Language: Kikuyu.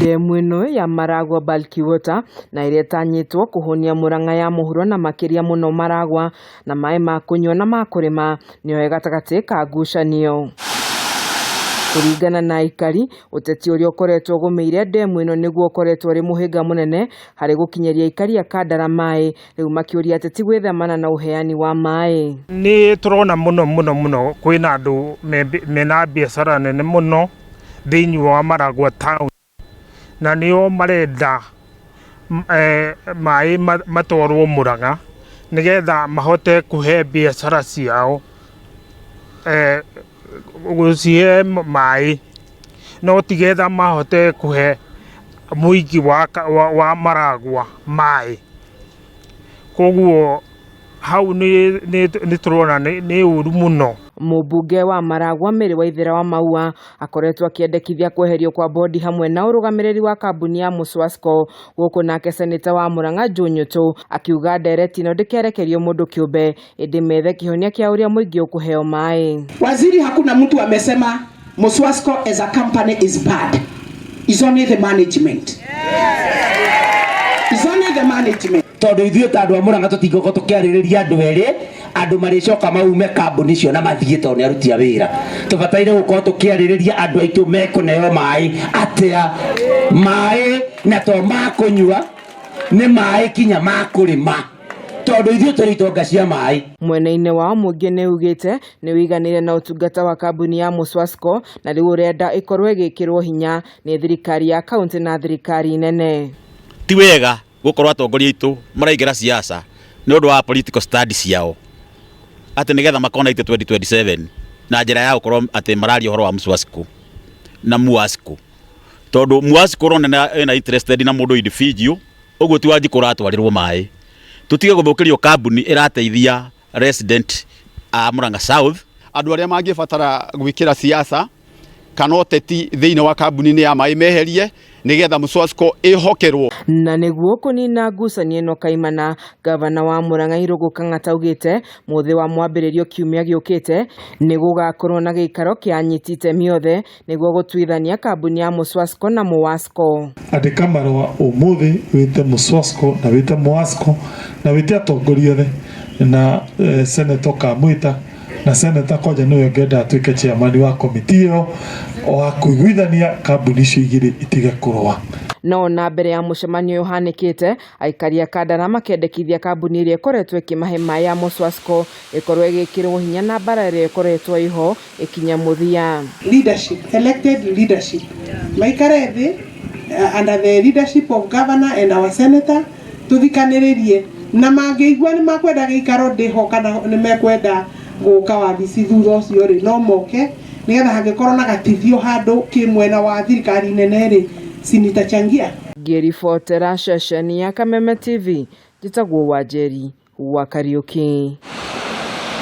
Ndemu ĩno ya Maragua Bulk Water na ĩrĩa ĩtanyĩtwo kũhũnia Murang'a ya mũhuro na makĩria mũno Maragua na maĩ ma kũnyua na ma kũrĩma nĩyo ĩ gatagatĩ ka ngucanio. Kũringana na aikari, ũteti ũrĩa ũkoretwo ũgũmĩire ndemu ĩno nĩguo ũkoretwo ũrĩ mũhĩnga mũnene harĩ gũkinyĩria aikari a Kandara maĩ, rĩu makĩũria ateti gwĩthemana na ũheani wa maĩ. Nĩ tũrona mũno mũno mũno kwĩna andũ mena biacara nene mũno thĩinĩ wa Maragua town na nĩo marenda maĩ matwarwo Mũrang'a nĩgetha mahote kũhe biacara ciao gũcihe maĩ no tigetha mahote kũhe mũingĩ wa Maragua maĩ. Koguo hau nĩ tũrona nĩ ũru mũno. Mũmbunge wa Maragua Mary Waithera wa Maua akoretwo akĩendekithia kweherio kwa bodi hamwe na ũrũgamĩrĩri wa kambuni ya Muswasco gũkũ nake seneta wa Murang'a Joe Nyutu akiuga ndereti ĩno ndĩkerekerio mũndũ kĩũmbe ĩndĩ methe kĩhonia kĩa ũrĩa mũingĩ ũkũheo maĩ. Waziri, hakuna mtu amesema Muswasco as a company is bad. It's only the management. It's only the management. Tondũ ithuĩ ta andũ a Murang'a tũtingĩkorwo tũkĩarĩrĩria andũ erĩ, andũ marĩcoka maume kambuni icio na mathiĩ tondũ nĩ aruti a wĩra. Tũbataire gũkorwo tũkĩarĩrĩria andũ aitũ mekũneo maĩ atĩa, maĩ na to ma kũnyua, nĩ maĩ kinya ma kũrĩma, tondũ ithuĩ tũrĩ itonga cia maĩ. Mwena-inĩ wao mũingĩ nĩ ugĩte nĩ ũiganĩire na ũtungata wa kambuni ya Muswasco na rĩu ũrenda ĩkorwo ĩgĩkĩrwo hinya nĩ thirikari ya kaunti na thirikari nene. Ti wega gũkorwo atongoria aitũ maraingĩra siasa nĩ ũndũ wa political stand ciao atĩ nĩgetha makona itĩ 2027 na njĩra ya gũkorwo atĩ mararia ũhoro wa Muswasco na Muasco, tondũ Muasco ũrona ĩna interested na mũndũ individual, ũguo ti Wanjikũ ũratwarĩrwo maĩ. Tũtige gũthũkĩrio kambuni ĩrateithia resident a Murang'a South. Andũ arĩa mangĩbatara gwĩkĩra siasa kana ũteti thĩinĩ wa kambuni-inĩ ya maĩ meherie nĩgetha Muswasco ĩhokerwo. Na nĩguo kũnina ngucanio ĩno kaimana, gavana wa Murang'a Irũngũ Kang'ata augĩte mũthĩ wa mwambĩrĩrio kiumia gĩũkĩte nĩ gũgakorwo na gĩikaro kĩa anyiti itemi othe nĩguo gũtuithania kambuni ya Muswasco na Muwasco. Andĩka marũa ũmũthĩ wĩte Muswasco na wĩte Muwasco na wĩte atongoria othe na Senator Kamwĩta na Senator kwanja nĩwe ngenda atuĩke chairman wa komiti ĩyo wa kũiguithania kambuni icio igĩrĩ itige kũrũa. No na mbere ya mũcemanio ũyũ ũhanĩkĩte, aikari a Kandara makendekithia kambuni ĩrĩa ĩkoretwo ĩkĩmahe maĩ ya Muswasco ĩkorwo ĩgĩkĩrwo hinya na mbara ĩrĩa ĩkoretwo ĩho ĩkinye mũthia. Leadership, elected leadership maikare thĩ under the leadership of governor and our senator, tuthikanĩrĩrie na mangĩigua nĩ makwenda gĩikaro ndĩho kana nĩ mekwenda gũka wabici thutha ũcio rĩ, no moke nĩgetha hangĩkorwo na gatithio handũ kĩ mwena wa thirikari nene rĩ, sinitachangia. Ngĩribotera ceceni ya Kameme TV, njĩtagwo Wanjeri wa Kariũki.